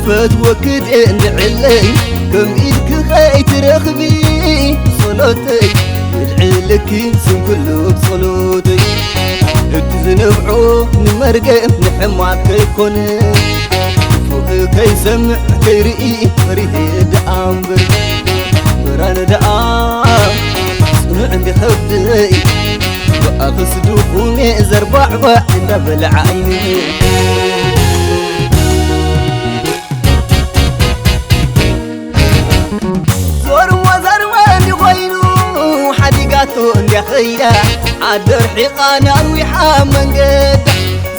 በትወክድ እንድዕለይ ከም ኢድኪ ከይትረኽቢ ጸሎተይ ይልዕለኪ ስንኩሉ ጸሎተይ። እቲ ዝነብዖ ንመርገም ንሕማቅ ከይኮነ፣ ክፉእ ከይሰምዕ ከይርኢ ፈሪሄ ደኣ እምበር፣ ብርሃን ደኣ ጽኑዕ እንዲኸብደይ፣ ብኣኽስ ድኹሜ ዘርባዕባዕ እንዳበለ ዓይኒ። ዞርዎ ዘርወ እንዲኾይኑ ሓዲጋቶ እንዲያ ኸይዳ፣ ዓዲ ርሒቓ ናርዊሓ መንገዳ፣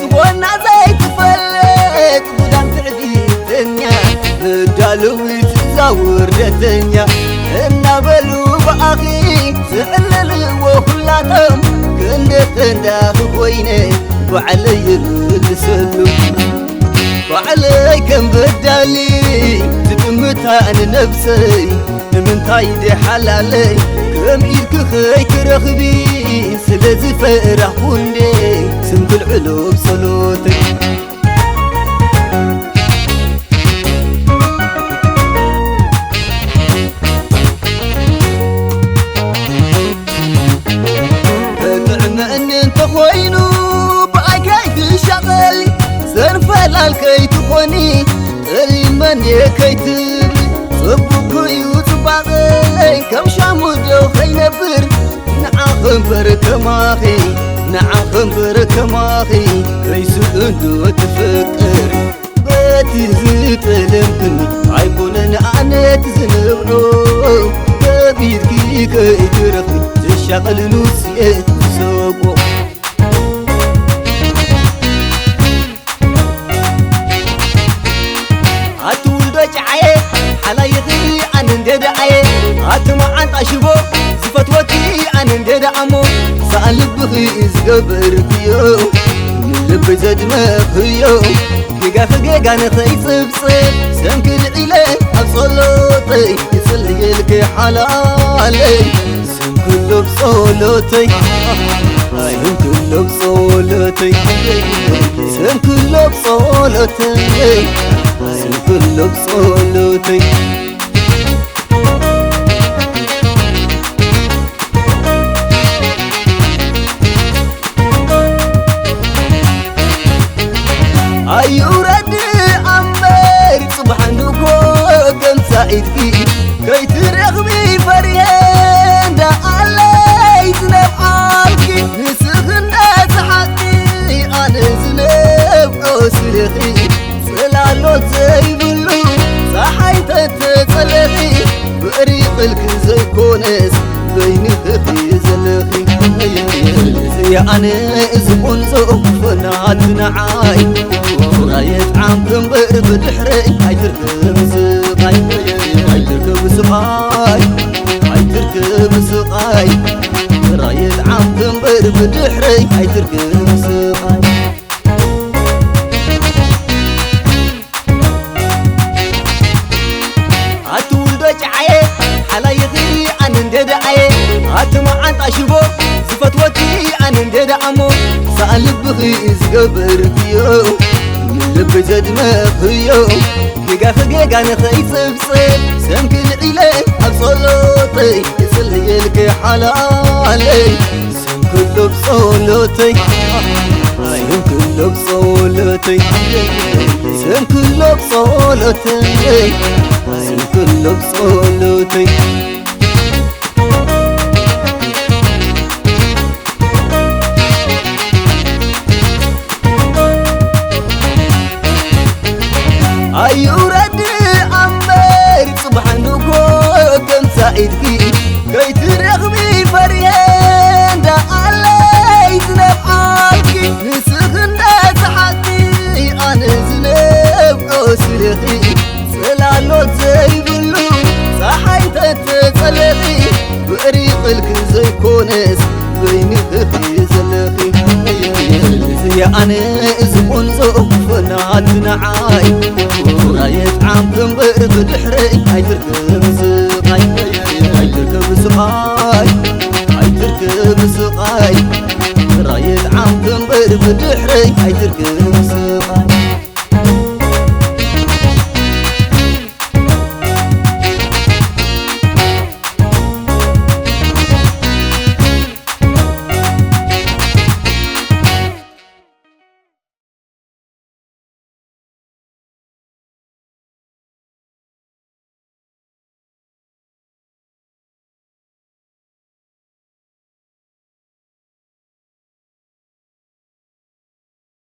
ዝኾና ዘይትፈልጥ ጉዳም ትዕቢተኛ፣ መዳለዊት እዛ ውርደተኛ እናበሉ ብኣኺ ዝዕለልዎ ኩላቶም፣ ክንዲ ተንዳኺ ኮይነ ባዕለይ ይምልሰሉ። ባዕለይ ከም በዳሊ ትጥምታ ንነብሰይ፣ ንምንታይ ድሓላለይ ከም ኢድኪ ከይትረኽቢ ስለ ዝፈራህኩ እንዴ ስም ክልዕሎ ብጸሎተይ። ክጥዕመኒ እንተኾይኑ ብኣይ ከይትሻቐሊ፣ ዘንፈላል ከይትኾኒ ጠሊመኒ ከይትብሊ። ጽቡቕ እዩ ጽባቐይ ከም ሻሙዶ ከይነብር፣ ንዓኺ እምበር ከማኺ፣ ንዓኺ እምበር ከማኺ፣ ከይስእን ዶ ትፍቅር? በቲ ዝጠለምክኒ ኣይኮነን ኣነ እቲ ዝነብዖ፣ ከቢድኪ ከይትረኽቢ ዘሻቕል ኑስየ ዝሰቆ። ኣቲ ውልዶ ጨዓየ ሓላይኺ ኣነ እንደ ደኣየ፣ ኣቲ መዓንጣ ሽቦ ዝፈትወኪ ኣነ እንደ ደኣሞ፣ ሰኣን ልብኺ ዝገበርክዮ ንልበይ ዘድመኽዮ፣ ጌጋኺ ጌጋ ንኸይጽብጽብ ሰንኪ ልዒለ ኣብ ጸሎተይ ይጽልየልኪ ሓላለይ። ሰንክሎ ብጸሎተይ፣ ሰንክሎ ብጸሎተይ፣ ሰንክሎ ብጸሎተይ፣ ሰንክሎ ብጸሎተይ። ኣይውረድ ኣምበር ጽባሕ ንግሆ ከም ሳኢድኪ ከይትረኽቢ ፈርየ እንዳኣለይ ዝነብዓልኪ ንስኺ እንዳሰሓቕኪ ኣነ ዝነብዖ ስልኺ ጽላሎት ዘይብሉ ጸሓይ ተተጸለኺ ብዕሪ ቅልኪ ዘይኮነስ በይንኺ ዘለኺ። ስለዚ ኣነ እዚ ቆንጆ ፈናት ንዓይ ጥራይ የጥዓምኪ እምበር ብድሕረይ ኣይትርከቢ ስቓይ፣ ኣይትርከቢ ስቓይ፣ ኣይትርከቢ ስቓይ። ጥራይ የጥዓምኪ እምበር ብድሕረይ ኣይትርከቢ ስቓይ። ኣቲ ውልዶ ጨዓየ ሓላይኺ ኣነ እንደ ደኣየ፣ ኣቲ መዓንጣ ሽቦ ዝፈትወኪ ኣነ እንደ ደኣሞ፣ ሰኣን ልብኺ ዝገበርክዮ ንልበይ ዘድመኽዮ፣ ጌጋኺ ጌጋ ንኸይጽብጽብ ሰንኪ ልዒለ ኣብ ጸሎተይ ይጽልየልኪ ሓላለይ። ሰንክሎ ብጸሎተይ፣ ሰንክሎ ብጸሎተይ፣ ሰንክሎ ብጸሎተይ፣ ሰንክሎ ብጸሎተይ። ኣይውረድ ኣምበር ጽባሕ ንግሆ ከም ሳኢድኪ ከይትረኽቢ ፈርየ እንዳኣለይ ዝነብዓልኪ ንስኺ እንዳሰሓቕኪ ኣነ ዝነብዖ ስልኺ ጽላሎት ዘይብሉ ጸሓይ ተተጸለኺ ብዕሪ ቅልኪ ዘይኮነስ በይንኺ ዘለኺ። እዚ ኣነ እዚ ቆንጆ ፈናት ንዓይ ጥራይ የጥዓምኪ እምበር ብድሕረይ ኣይትርከቢ ስቓይ፣ ኣይትርከቢ ስቓይ፣ ኣይትርከቢ ስቓይ። ጥራይ የጥዓምኪ እምበር ብድሕረይ ኣይትርከቢ ስቓይ።